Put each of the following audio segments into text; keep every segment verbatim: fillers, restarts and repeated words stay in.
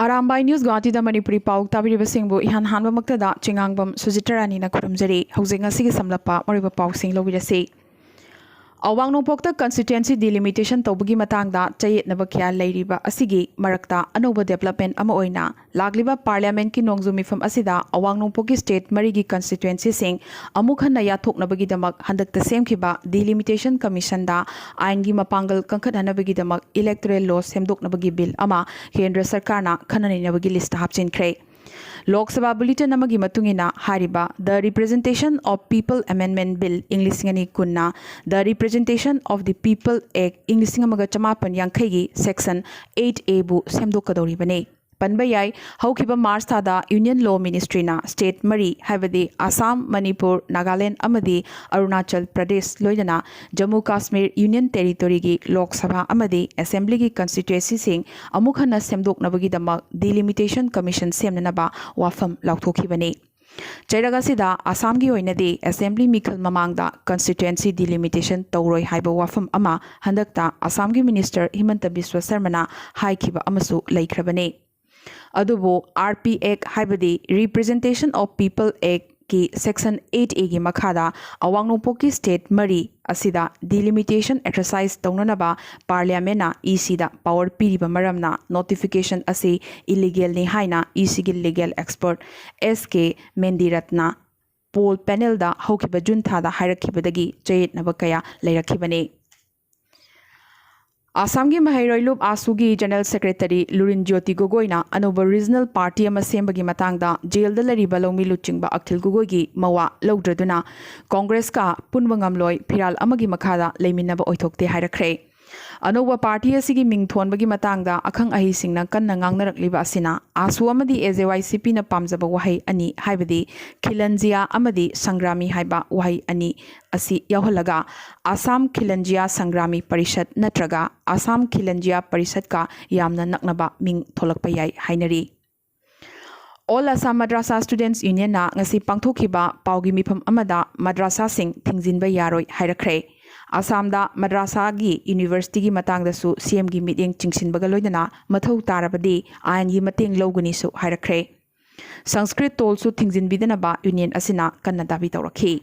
Arambai news ꯒꯨꯋꯥꯍꯥꯇꯤꯗ Manipuri ꯄꯥꯎ ꯇꯥꯕꯤꯔꯤꯕꯁꯤꯡꯕꯨ ꯏꯍꯥꯟ ꯍꯥꯟꯕꯃꯛꯇꯗ ꯆꯤꯉꯥꯡꯕꯝ ꯁꯨꯖꯤꯇꯔꯥꯅꯤꯅ ꯈꯨꯔꯨꯝꯖꯔꯤ꯫ ꯍꯧꯖꯤꯛ ꯉꯁꯤꯒꯤ ꯁꯝꯂꯞꯄ ꯃꯔꯨꯑꯣꯏꯕ ꯄꯥꯎꯁꯤꯡ ꯂꯧꯕꯤꯔꯁꯤ꯫ ꯑꯋꯥꯡ ꯅꯣꯡꯄꯣꯛꯇ constituency delimitation ꯇꯧꯕꯒꯤ ꯃꯇꯥꯡꯗ ꯆꯌꯦꯠꯅꯕ ꯀꯌꯥ ꯂꯩꯔꯤꯕ ꯑꯁꯤꯒꯤ ꯃꯔꯛꯇ ꯑꯅꯧꯕ development ꯑꯃ ꯑꯣꯏꯅ ꯂꯥꯛꯂꯤꯕ Parliamentꯀꯤ ꯅꯣꯡꯖꯨ ꯃꯤꯐꯝ ꯑꯁꯤꯗ ꯑꯋꯥꯡ ꯅꯣꯡꯄꯣꯛꯀꯤ state ꯃꯔꯤꯒꯤ constituencyꯁꯤꯡ ꯑꯃꯨꯛ ꯍꯟꯅ ꯌꯥꯊꯣꯛꯅꯕꯒꯤꯗꯃꯛ ꯍꯟꯗꯛꯇ ꯁꯦꯝꯈꯤꯕ Delimitation Commissionꯗ ꯑꯥꯏꯟꯒꯤ ꯃꯄꯥꯡꯒꯜ ꯀꯟꯈꯠꯍꯟꯅꯕꯒꯤꯗꯃꯛ electoral law ꯁꯦꯝꯗꯣꯛꯅꯕꯒꯤ bill ꯑꯃ ꯀꯦꯟꯗ꯭ꯔ ꯁꯔꯀꯥꯔꯅ ꯈꯟꯅ ꯅꯩꯅꯕꯒꯤ listꯇ ꯍꯥꯞꯆꯤꯟꯈ꯭ꯔꯦ꯫ ꯂꯣꯛ ꯁꯚꯥ bulletin ꯑꯃꯒꯤ ꯃꯇꯨꯡ ꯏꯟꯅ ꯍꯥꯏꯔꯤꯕ The Representation of People Amendment Bill ꯏꯪ ꯂꯤꯁꯤꯡ ꯑꯅꯤ ꯀꯨꯟꯅ The Representation of the People Act ꯏꯪ ꯂꯤꯁꯤꯡ ꯑꯃꯒ ꯆꯃꯥꯄꯟ ꯌꯥꯡꯈꯩꯒꯤ section eight Aꯕꯨ ꯁꯦꯝꯗꯣꯛꯀꯗꯧꯔꯤꯕꯅꯤ꯫ ꯄꯟꯕ ꯌꯥꯏ, ꯍꯧꯈꯤꯕ March ꯊꯥꯗ Union Law Ministryꯅ state ꯃꯔꯤ, ꯍꯥꯏꯕꯗꯤ ꯑꯁꯥꯝ, ꯃꯅꯤꯄꯨꯔ, ꯅꯥꯒꯥꯂꯦꯟ ꯑꯃꯗꯤ ꯑꯔꯨꯅꯥꯆꯜ ꯄ꯭ꯔꯗꯦꯁ ꯂꯣꯏꯅꯅ ꯖꯝꯃꯨ ꯀꯥꯁꯃꯤꯔ Union Territoryꯒꯤ ꯂꯣꯛ ꯁꯚꯥ ꯑꯃꯗꯤ Assemblyꯒꯤ constituencyꯁꯤꯡ ꯑꯃꯨꯛ ꯍꯟꯅ ꯁꯦꯝꯗꯣꯛꯅꯕꯒꯤꯗꯃꯛ Delimitation Commission ꯁꯦꯝꯅꯅꯕ ꯋꯥꯐꯝ ꯂꯥꯎꯊꯣꯛꯈꯤꯕꯅꯤ꯫ ꯆꯩꯔꯛ ꯑꯁꯤꯗ ꯑꯁꯥꯝꯒꯤ ꯑꯣꯏꯅꯗꯤ Assembly ꯃꯤꯈꯜ ꯃꯃꯥꯡꯗ constituency delimitation ꯇꯧꯔꯣꯏ ꯍꯥꯏꯕ ꯋꯥꯐꯝ ꯑꯃ ꯍꯟꯗꯛꯇ ꯑꯁꯥꯝꯒꯤ Minister ꯍꯤꯃꯟꯇ ꯕꯤꯁ꯭ꯋ ꯁꯔꯃꯅ ꯍꯥꯏꯈꯤꯕ ꯑꯃꯁꯨ ꯂꯩꯈ꯭ꯔꯕꯅꯤ꯫ ꯑꯗꯨꯕꯨ RP Act, ꯍꯥꯏꯕꯗꯤ Representation of People Actꯀꯤ section eight Aꯒꯤ ꯃꯈꯥꯗ ꯑꯋꯥꯡ ꯅꯣꯡꯄꯣꯛꯀꯤ state ꯃꯔꯤ ꯑꯁꯤꯗ delimitation exercise ꯇꯧꯅꯅꯕ Parliamentꯅ ECꯗ power ꯄꯤꯔꯤꯕ ꯃꯔꯝꯅ notification ꯑꯁꯤ illegalꯅꯤ ꯍꯥꯏꯅ ECꯒꯤ legal expert S K ꯃꯦꯟꯗꯤꯔꯠꯅ poll panelꯗ ꯍꯧꯈꯤꯕ June ꯊꯥꯗ ꯍꯥꯏꯔꯛꯈꯤꯕꯗꯒꯤ ꯆꯌꯦꯠꯅꯕ ꯀꯌꯥ ꯂꯩꯔꯛꯈꯤꯕꯅꯤ꯫ ꯑꯁꯥꯝꯒꯤ ꯃꯍꯩꯔꯣꯏ ꯂꯨꯞ AASUꯒꯤ General Secretary ꯂꯨꯔꯤꯟ ꯖ꯭ꯌꯣꯇꯤ ꯒꯣꯒꯣꯏꯅ ꯑꯅꯧꯕ regional party ꯑꯃ ꯁꯦꯝꯕꯒꯤ ꯃꯇꯥꯡꯗ jailꯗ ꯂꯩꯔꯤꯕ ꯂꯧꯃꯤ ꯂꯨꯆꯤꯡꯕ ꯑꯈꯤꯜ ꯒꯣꯒꯣꯏꯒꯤ ꯃꯋꯥ ꯂꯧꯗ꯭ꯔꯗꯨꯅ Congressꯀ ꯄꯨꯟꯕ ꯉꯝꯂꯣꯏ, ꯐꯤꯔꯥꯜ ꯑꯃꯒꯤ ꯃꯈꯥꯗ ꯂꯩꯃꯤꯟꯅꯕ ꯑꯣꯏꯊꯣꯛꯇꯦ ꯍꯥꯏꯔꯛꯈ꯭ꯔꯦ꯫ ꯑꯅꯧꯕ party ꯑꯁꯤꯒꯤ ꯃꯤꯡ ꯊꯣꯟꯕꯒꯤ ꯃꯇꯥꯡꯗ ꯑꯈꯪ ꯑꯍꯩꯁꯤꯡꯅ ꯀꯟꯅ ꯉꯥꯡꯅꯔꯛꯂꯤꯕ ꯑꯁꯤꯅ AASU ꯑꯃꯗꯤ AJYCPꯅ ꯄꯥꯝꯖꯕ ꯋꯥꯍꯩ ꯑꯅꯤ, ꯍꯥꯏꯕꯗꯤ ꯈꯤꯂꯟꯖꯤꯌꯥ ꯑꯃꯗꯤ ꯁꯪꯒ꯭ꯔꯥꯃꯤ ꯍꯥꯏꯕ ꯋꯥꯍꯩ ꯑꯅꯤ ꯑꯁꯤ ꯌꯥꯎꯍꯜꯂꯒ ꯑꯁꯥꯝ ꯈꯤꯂꯟꯖꯤꯌꯥ ꯁꯪꯒ꯭ꯔꯥꯃꯤ ꯄꯔꯤꯁꯠ ꯅꯠꯇ꯭ꯔꯒ ꯑꯁꯥꯝ ꯈꯤꯂꯟꯖꯤꯌꯥ ꯄꯔꯤꯁꯠꯀ ꯌꯥꯝꯅ ꯅꯛꯅꯕ ꯃꯤꯡ ꯊꯣꯂꯛꯄ ꯌꯥꯏ ꯍꯥꯏꯅꯔꯤ꯫ All Assam Madrasa Students Unionꯅ ꯉꯁꯤ ꯄꯥꯡꯊꯣꯛꯈꯤꯕ ꯄꯥꯎꯒꯤ ꯃꯤꯐꯝ ꯑꯃꯗ ꯃꯗ꯭ꯔꯥꯁꯥꯁꯤꯡ ꯊꯤꯡꯖꯤꯟꯕ ꯌꯥꯔꯣꯏ ꯍꯥꯏꯔꯛꯈ꯭ꯔꯦ꯫ ꯑꯁꯥꯝꯗ ꯃꯗ꯭ꯔꯥꯁꯥꯒꯤ ꯌꯨꯅꯤꯚꯔꯁꯤꯇꯤꯒꯤ ꯃꯇꯥꯡꯗꯁꯨ ꯁꯤꯑꯦꯝꯒꯤ ꯃꯤꯠꯌꯦꯡ ꯆꯤꯡꯁꯤꯟꯕꯒ ꯂꯣꯏꯅꯅ ꯃꯊꯧ ꯇꯥꯔꯕꯗꯤ ꯑꯥꯏꯟꯒꯤ ꯃꯇꯦꯡ ꯂꯧꯒꯅꯤꯁꯨ ꯍꯥꯏꯔꯛꯈ꯭ꯔꯦ꯫ ꯁꯪꯁꯀ꯭ꯔꯤꯠ ꯇꯣꯜꯁꯨ ꯊꯤꯡꯖꯤꯟꯕꯤꯗꯅꯕ ꯌꯨꯅꯤꯌꯟ ꯑꯁꯤꯅ ꯀꯟꯅ ꯗꯥꯕꯤ ꯇꯧꯔꯛꯈꯤ꯫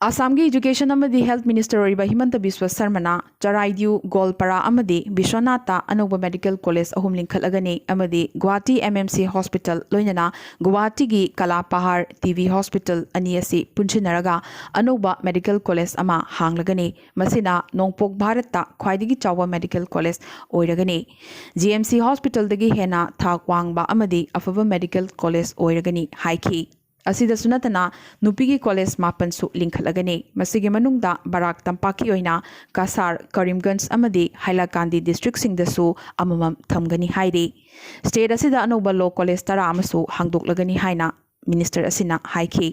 ꯑꯁꯥꯝꯒꯤ ꯏꯖꯨꯀꯦꯁꯟ ꯑꯃꯗꯤ ꯍꯦꯜꯊ ꯃꯤꯅꯤꯁꯇꯔ ꯑꯣꯏꯔꯤꯕ ꯍꯤꯃꯟꯇ ꯕꯤꯁ꯭ꯋ ꯁꯔꯃꯅ ꯆꯔꯥꯏꯗ꯭ꯌꯨ, ꯒꯣꯜꯄꯥꯔꯥ ꯑꯃꯗꯤ ꯕꯤꯁ꯭ꯋꯅꯥꯊꯇ ꯑꯅꯧꯕ ꯃꯦꯗꯤꯀꯦꯜ ꯀꯣꯂꯦꯖ ꯑꯍꯨꯝ ꯂꯤꯡꯈꯠꯂꯒꯅꯤ ꯑꯃꯗꯤ Guwahati M M C hospital, ꯂꯣꯏꯅꯅ ꯒꯨꯋꯥꯍꯥꯇꯤꯒꯤ ꯀꯂꯥ ꯄꯍꯥꯔ ꯇꯤ ꯕꯤ ꯍꯣꯁꯄꯤꯇꯥꯜ ꯑꯅꯤ ꯑꯁꯤ ꯄꯨꯟꯁꯤꯟꯅꯔꯒ ꯑꯅꯧꯕ ꯃꯦꯗꯤꯀꯦꯜ ꯀꯣꯂꯦꯖ ꯑꯃ ꯍꯥꯡꯂꯒꯅꯤ꯫ ꯃꯁꯤꯅ ꯅꯣꯡꯄꯣꯛ ꯚꯥꯔꯠꯇ ꯈ꯭ꯋꯥꯏꯗꯒꯤ ꯆꯥꯎꯕ ꯃꯦꯗꯤꯀꯦꯜ ꯀꯣꯂꯦꯖ ꯑꯣꯏꯔꯒꯅꯤ꯫ ꯖꯤ ꯑꯦꯝ ꯁꯤ ꯍꯣꯁꯄꯤꯇꯥꯜꯗꯒꯤ ꯍꯦꯟꯅ ꯊꯥꯛ ꯋꯥꯡꯕ ꯑꯃꯗꯤ ꯑꯐꯕ ꯃꯦꯗꯤꯀꯦꯜ ꯀꯣꯂꯦꯖ ꯑꯣꯏꯔꯒꯅꯤ ꯍꯥꯏꯈꯤ꯫ ꯑꯁꯤꯗꯁꯨ ꯅꯠꯇꯅ ꯅꯨꯄꯤꯒꯤ ꯀꯣꯂꯦꯖ ꯃꯥꯄꯟꯁꯨ ꯂꯤꯡꯈꯠꯂꯒꯅꯤ꯫ ꯃꯁꯤꯒꯤ ꯃꯅꯨꯡꯗ ꯕꯔꯥꯛ ꯇꯝꯄꯥꯛꯀꯤ ꯑꯣꯏꯅ ꯀꯁꯥꯔ, ꯀꯔꯤꯝꯒꯟꯖ ꯑꯃꯗꯤ ꯍꯥꯏꯂꯥꯀꯥꯟꯗꯤ ꯗꯤꯁꯇ꯭ꯔꯤꯛꯁꯤꯡꯗꯁꯨ ꯑꯃꯃꯝ ꯊꯝꯒꯅꯤ ꯍꯥꯏꯔꯤ꯫ ꯁ꯭ꯇꯦꯠ ꯑꯁꯤꯗ ꯑꯅꯧꯕ ꯂꯣ ꯀꯣꯂꯦꯖ ꯇꯔꯥ ꯑꯃꯁꯨ ꯍꯥꯡꯗꯣꯛꯂꯒꯅꯤ ꯍꯥꯏꯅ ꯃꯤꯅꯤꯁꯇꯔ ꯑꯁꯤꯅ ꯍꯥꯏꯈꯤ꯫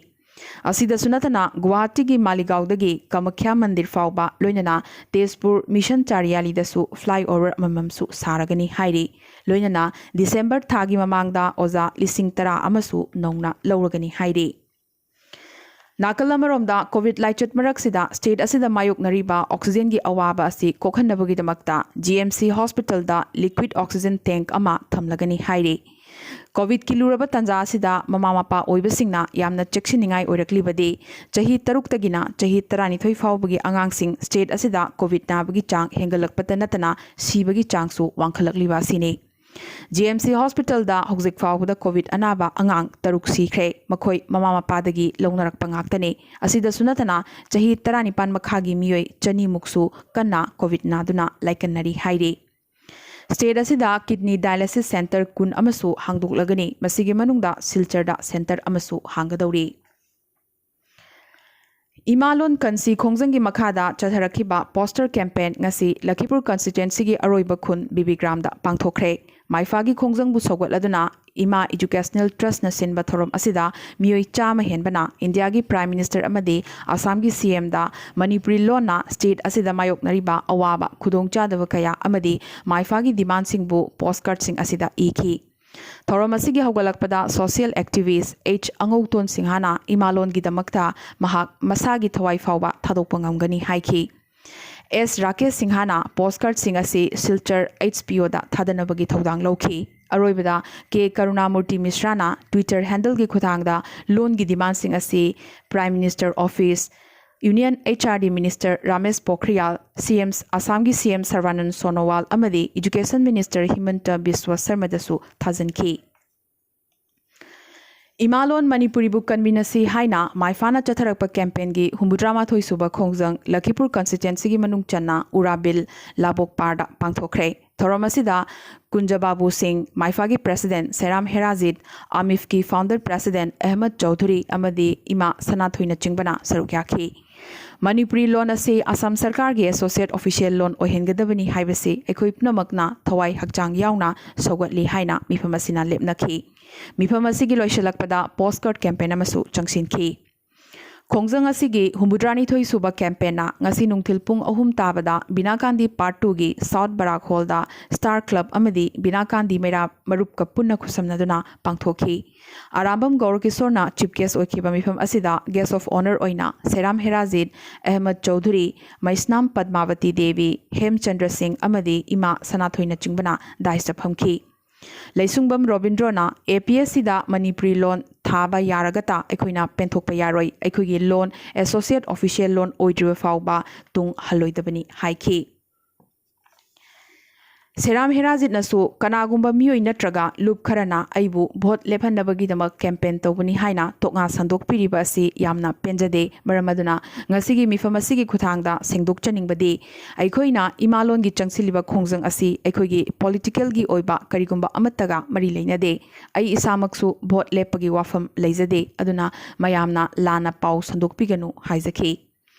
ꯑꯁꯤꯗꯁꯨ ꯅꯠꯇꯅ ꯒꯨꯋꯥꯍꯥꯇꯤꯒꯤ ꯃꯥꯂꯤꯒꯥꯎꯗꯒꯤ ꯀꯃꯈ꯭ꯌꯥ ꯃꯟꯗꯤꯔ ꯐꯥꯎꯕ, ꯂꯣꯏꯅꯅ ꯇꯦꯖꯄꯨꯔ ꯃꯤꯁꯟ ꯆꯥꯔꯤꯌꯥꯂꯤꯗꯁꯨ ꯐ꯭ꯂꯥꯏꯑꯣꯚꯔ ꯑꯃꯃꯝꯁꯨ ꯁꯥꯔꯒꯅꯤ ꯍꯥꯏꯔꯤ꯫ ꯂꯣꯏꯅꯅ ꯗꯤꯁꯦꯝꯕꯔ ꯊꯥꯒꯤ ꯃꯃꯥꯡꯗ ꯑꯣꯖꯥ ꯂꯤꯁꯤꯡ ꯇꯔꯥ ꯑꯃꯁꯨ ꯅꯧꯅ ꯂꯧꯔꯒꯅꯤ ꯍꯥꯏꯔꯤ꯫ ꯅꯥꯀꯜ ꯑꯃꯔꯣꯝꯗ, ꯀꯣꯚꯤꯗ ꯂꯥꯏꯆꯠ ꯃꯔꯛꯁꯤꯗ ꯁ꯭ꯇꯦꯠ ꯑꯁꯤꯗ ꯃꯥꯌꯣꯛꯅꯔꯤꯕ ꯑꯣꯛꯁꯤꯖꯦꯟꯒꯤ ꯑꯋꯥꯕ ꯑꯁꯤ ꯀꯣꯛꯍꯟꯅꯕꯒꯤꯗꯃꯛꯇ ꯖꯤ ꯑꯦꯝ ꯁꯤ ꯍꯣꯁꯄꯤꯇꯥꯜꯗ ꯂꯤꯀ꯭ꯋꯤꯗ ꯑꯣꯛꯁꯤꯖꯦꯟ ꯇꯦꯡꯛ ꯑꯃ ꯊꯝꯂꯒꯅꯤ ꯍꯥꯏꯔꯤ꯫ ꯀꯣꯚꯤꯗꯀꯤ ꯂꯨꯔꯕ ꯇꯥꯟꯖꯥ ꯑꯁꯤꯗ ꯃꯃꯥ ꯃꯄꯥ ꯑꯣꯏꯕꯁꯤꯡꯅ ꯌꯥꯝꯅ ꯆꯦꯛꯁꯤꯟꯅꯤꯡꯉꯥꯏ ꯑꯣꯏꯔꯛꯂꯤꯕꯗꯤ, ꯆꯍꯤ ꯇꯔꯨꯛꯇꯒꯤꯅ ꯆꯍꯤ ꯇꯔꯥꯅꯤꯊꯣꯏ ꯐꯥꯎꯕꯒꯤ ꯑꯉꯥꯡꯁꯤꯡ ꯁ꯭ꯇꯦꯠ ꯑꯁꯤꯗ ꯀꯣꯚꯤꯗ ꯅꯥꯕꯒꯤ ꯆꯥꯡ ꯍꯦꯟꯒꯠꯂꯛꯄꯇ ꯅꯠꯇꯅ ꯁꯤꯕꯒꯤ ꯆꯥꯡꯁꯨ ꯋꯥꯡꯈꯠꯂꯛꯂꯤꯕ ꯑꯁꯤꯅꯤ꯫ ꯖꯤ ꯑꯦꯝ ꯁꯤ ꯍꯣꯁꯄꯤꯇꯥꯜꯗ ꯍꯧꯖꯤꯛ ꯐꯥꯎꯕꯗ ꯀꯣꯚꯤꯗ ꯑꯅꯥꯕ ꯑꯉꯥꯡ ꯇꯔꯨꯛ ꯁꯤꯈ꯭ꯔꯦ꯫ ꯃꯈꯣꯏ ꯃꯃꯥ ꯃꯄꯥꯗꯒꯤ ꯂꯧꯅꯔꯛꯄ ꯉꯥꯛꯇꯅꯤ꯫ ꯑꯁꯤꯗꯁꯨ ꯅꯠꯇꯅ ꯆꯍꯤ ꯇꯔꯥꯅꯤꯄꯥꯟ ꯃꯈꯥꯒꯤ ꯃꯤꯑꯣꯏ ꯆꯅꯤꯃꯨꯛꯁꯨ ꯀꯟꯅ ꯀꯣꯚꯤꯗ ꯅꯥꯗꯨꯅ ꯂꯥꯏꯀꯠꯅꯔꯤ ꯍꯥꯏꯔꯤ꯫ ꯁ꯭ꯇꯦꯠ ꯑꯁꯤꯗ ꯀꯤꯗꯅꯤ ꯗꯥꯏꯂꯥꯏꯁꯤꯁ ꯁꯦꯟꯇꯔ ꯀꯨꯟ ꯑꯃꯁꯨ ꯍꯥꯡꯗꯣꯛꯂꯒꯅꯤ꯫ ꯃꯁꯤꯒꯤ ꯃꯅꯨꯡꯗ ꯁꯤꯜꯆꯔꯗ ꯁꯦꯟꯇꯔ ꯑꯃꯁꯨ ꯍꯥꯡꯒꯗꯧꯔꯤ꯫ ꯏꯃꯥ ꯂꯣꯟ ꯀꯟꯁꯤ ꯈꯣꯡꯖꯪꯒꯤ ꯃꯈꯥꯗ ꯆꯠꯊꯔꯛꯈꯤꯕ ꯄꯣꯁꯇꯔ ꯀꯦꯝꯄꯦꯟ ꯉꯁꯤ ꯂꯈꯤꯄꯨꯔ ꯀꯟꯁꯇꯤꯇ꯭ꯋꯦꯟꯁꯤꯒꯤ ꯑꯔꯣꯏꯕ ꯈꯨꯟ ꯕꯤꯕꯤꯒ꯭ꯔꯥꯝꯗ ꯄꯥꯡꯊꯣꯛꯈ꯭ꯔꯦ꯫ ꯃꯥꯏꯐꯥꯒꯤ ꯈꯣꯡꯖꯪꯕꯨ ꯁꯧꯒꯠꯂꯗꯨꯅ ꯏꯃꯥ ꯏꯖꯨꯀꯦꯁꯅꯦꯜ ꯇ꯭ꯔꯁꯅ ꯁꯤꯟꯕ ꯊꯧꯔꯝ ꯑꯁꯤꯗ ꯃꯤꯑꯣꯏ ꯆꯥꯝꯃ ꯍꯦꯟꯕꯅ ꯏꯟꯗꯤꯌꯥꯒꯤ ꯄ꯭ꯔꯥꯏꯝ ꯃꯤꯅꯤꯁꯇꯔ ꯑꯃꯗꯤ ꯑꯁꯥꯝꯒꯤ ꯁꯤ ꯑꯦꯝꯗ ꯃꯅꯤꯄꯨꯔꯤ ꯂꯣꯟꯅ ꯁ꯭ꯇꯦꯠ ꯑꯁꯤꯗ ꯃꯥꯌꯣꯛꯅꯔꯤꯕ ꯑꯋꯥꯕ, ꯈꯨꯗꯣꯡꯆꯥꯗꯕ ꯀꯌꯥ ꯑꯃꯗꯤ ꯃꯥꯏꯐꯥꯒꯤ ꯗꯤꯃꯥꯟꯁꯤꯡꯕꯨ ꯄꯣꯁꯀꯥꯔꯗꯁꯤꯡ ꯑꯁꯤꯗ ꯏꯈꯤ꯫ ꯊꯧꯔꯝ ꯑꯁꯤꯒꯤ ꯍꯧꯒꯠꯂꯛꯄꯗ social activist H ꯑꯉꯧꯇꯣꯟ ꯁꯤꯡꯍꯅ ꯏꯃꯥꯂꯣꯟꯒꯤꯗꯃꯛꯇ ꯃꯍꯥꯛ ꯃꯁꯥꯒꯤ ꯊꯋꯥꯏ ꯐꯥꯎꯕ ꯊꯥꯗꯣꯛꯄ ꯉꯝꯒꯅꯤ ꯍꯥꯏꯈꯤ꯫ S ꯔꯥꯀꯦꯁ ꯁꯤꯡꯍꯅ postcardꯁꯤꯡ ꯑꯁꯤ ꯁꯤꯜꯆꯔ H P Oꯗ ꯊꯥꯗꯅꯕꯒꯤ ꯊꯧꯗꯥꯡ ꯂꯧꯈꯤ꯫ ꯑꯔꯣꯏꯕꯗ K ꯀꯔꯨꯅꯥꯃꯨꯔꯇꯤ ꯃꯤꯁ꯭ꯔꯥꯅ Twitter handleꯒꯤ ꯈꯨꯠꯊꯥꯡꯗ ꯂꯣꯟꯒꯤ demandꯁꯤꯡ ꯑꯁꯤ Prime Minister Office, Union H R D Minister Ramesh ꯄꯣꯈ꯭ꯔꯤꯌꯥꯜ, C M ꯑꯁꯥꯝꯒꯤ C M ꯁꯔꯕꯥꯅꯟꯗ ꯁꯣꯅꯣꯋꯥꯜ ꯑꯃꯗꯤ Education Minister ꯍꯤꯃꯟꯇ ꯕꯤꯁ꯭ꯋ ꯁꯔꯃꯗꯁꯨ ꯊꯥꯖꯤꯟꯈꯤ꯫ ꯏꯃꯥꯂꯣꯟ ꯃꯅꯤꯄꯨꯔꯤꯕꯨ ꯀꯟꯃꯤꯟꯅꯁꯤ ꯍꯥꯏꯅ ꯃꯥꯏꯐꯥꯅ ꯆꯠꯊꯔꯛꯄ campaignꯒꯤ ꯍꯨꯝꯐꯨꯇꯔꯥ ꯃꯥꯊꯣꯏ ꯁꯨꯕ ꯈꯣꯡꯖꯪ ꯂꯈꯤꯄꯨꯔ constituencyꯒꯤ ꯃꯅꯨꯡ ꯆꯟꯅ ꯎꯔꯥꯕꯤꯜ ꯂꯥꯕꯣꯛꯄꯥꯔꯗ ꯄꯥꯡꯊꯣꯛꯈ꯭ꯔꯦ꯫ ꯊꯧꯔꯝ ꯑꯁꯤꯗ ꯀꯨꯟꯖꯕꯥꯕꯨ ꯁꯤꯡ, ꯃꯥꯏꯐꯥꯒꯤ president ꯁꯦꯔꯥꯝ ꯍꯦꯔꯥꯖꯤꯠ, ꯑꯥꯃꯤꯐꯀꯤ founder president Ahmad Chaudhuri ꯑꯃꯗꯤ ꯏꯃꯥ ꯁꯅꯥꯊꯣꯏꯅꯆꯤꯡꯕꯅ ꯁꯔꯨꯛ ꯌꯥꯈꯤ꯫ ꯃꯅꯤꯄꯨꯔꯤ ꯂꯣꯟ ꯑꯁꯤ ꯑꯁꯥꯝ ꯁꯔꯀꯥꯔꯒꯤ associate official ꯂꯣꯟ ꯑꯣꯏꯍꯟꯒꯗꯕꯅꯤ ꯍꯥꯏꯕꯁꯤ ꯑꯩꯈꯣꯏ ꯄꯨꯝꯅꯃꯛꯅ ꯊꯋꯥꯏ ꯍꯛꯆꯥꯡ ꯌꯥꯎꯅ ꯁꯧꯒꯠꯂꯤ ꯍꯥꯏꯅ ꯃꯤꯐꯝ ꯑꯁꯤꯅ ꯂꯦꯞꯅꯈꯤ꯫ ꯃꯤꯐꯝ ꯑꯁꯤꯒꯤ ꯂꯣꯏꯁꯤꯜꯂꯛꯄꯗ postcard campaign ꯑꯃꯁꯨ ꯆꯪꯁꯤꯟꯈꯤ꯫ ꯈꯣꯡꯖꯪ ꯑꯁꯤꯒꯤ ꯍꯨꯝꯐꯨꯇꯔꯥꯅꯤꯊꯣꯏ ꯁꯨꯕ campaignꯅ ꯉꯁꯤ ꯅꯨꯡꯊꯤꯜ ꯄꯨꯡ ꯑꯍꯨꯝ ꯇꯥꯕꯗ ꯕꯤꯅꯥꯀꯥꯟꯗꯤ Part Twoꯒꯤ South ꯕꯔꯥꯛ Hallꯗ Star Club ꯑꯃꯗꯤ ꯕꯤꯅꯥꯀꯥꯟꯗꯤ ꯃꯩꯔꯥ ꯃꯔꯨꯞꯀ ꯄꯨꯟꯅ ꯈꯨꯠꯁꯝꯅꯗꯨꯅ ꯄꯥꯡꯊꯣꯛꯈꯤ꯫ ꯑꯔꯥꯝꯕꯝ ꯒꯧꯔꯀꯤꯁꯣꯔꯅ chief guest ꯑꯣꯏꯈꯤꯕ ꯃꯤꯐꯝ ꯑꯁꯤꯗ guest of honour ꯑꯣꯏꯅ ꯁꯦꯔꯥꯝ ꯍꯦꯔꯥꯖꯤꯠ, ꯑꯍꯃꯗ ꯆꯧꯙꯨꯔꯤ, ꯃꯩꯁꯅꯥꯝ ꯄꯗꯃꯥꯕꯇꯤ ꯗꯦꯕꯤ, ꯍꯦꯝꯆꯟꯗ꯭ꯔ ꯁꯤꯡ ꯑꯃꯗꯤ ꯏꯃꯥ ꯁꯅꯥꯊꯣꯏꯅꯆꯤꯡꯕꯅ daisꯇ ꯐꯝꯈꯤ꯫ ꯂꯩꯁꯨꯡꯕꯝ ꯔꯣꯕꯤꯟꯗ꯭ꯔꯣꯅ APSCꯗ ꯃꯅꯤꯄꯨꯔꯤ ꯂꯣꯟ ꯊꯥꯕ ꯌꯥꯔꯒꯇ ꯑꯩꯈꯣꯏꯅ ꯄꯦꯟꯊꯣꯛꯄ ꯌꯥꯔꯣꯏ, ꯑꯩꯈꯣꯏꯒꯤ ꯂꯣꯟ associate official ꯂꯣꯟ ꯑꯣꯏꯗ꯭ꯔꯤꯕ ꯐꯥꯎꯕ ꯇꯨꯡ ꯍꯜꯂꯣꯏꯗꯕꯅꯤ ꯍꯥꯏꯈꯤ꯫ ꯁꯦꯔꯥꯝ ꯍꯦꯔꯥꯖꯤꯠꯅꯁꯨ ꯀꯅꯥꯒꯨꯝꯕ ꯃꯤꯑꯣꯏ ꯅꯠꯇ꯭ꯔꯒ ꯂꯨꯞ ꯈꯔꯅ ꯑꯩꯕꯨ vote ꯂꯦꯞꯍꯟꯅꯕꯒꯤꯗꯃꯛ campaign ꯇꯧꯕꯅꯤ ꯍꯥꯏꯅ ꯇꯣꯛꯉꯥ ꯁꯟꯗꯣꯛꯄꯤꯔꯤꯕ ꯑꯁꯤ ꯌꯥꯝꯅ ꯄꯦꯟꯖꯗꯦ꯫ ꯃꯔꯝ ꯑꯗꯨꯅ ꯉꯁꯤꯒꯤ ꯃꯤꯐꯝ ꯑꯁꯤꯒꯤ ꯈꯨꯠꯊꯥꯡꯗ ꯁꯦꯡꯗꯣꯛꯆꯅꯤꯡꯕꯗꯤ, ꯑꯩꯈꯣꯏꯅ ꯏꯃꯥꯂꯣꯟꯒꯤ ꯆꯪꯁꯤꯜꯂꯤꯕ ꯈꯣꯡꯖꯪ ꯑꯁꯤ ꯑꯩꯈꯣꯏꯒꯤ politicalꯒꯤ ꯑꯣꯏꯕ ꯀꯔꯤꯒꯨꯝꯕ ꯑꯃꯠꯇꯒ ꯃꯔꯤ ꯂꯩꯅꯗꯦ꯫ ꯑꯩ ꯏꯁꯥꯃꯛꯁꯨ vote ꯂꯦꯞꯄꯒꯤ ꯋꯥꯐꯝ ꯂꯩꯖꯗꯦ꯫ ꯑꯗꯨꯅ ꯃꯌꯥꯝꯅ ꯂꯥꯟꯅ ꯄꯥꯎ ꯁꯟꯗꯣꯛꯄꯤꯒꯅꯨ ꯍꯥꯏꯖꯈꯤ꯫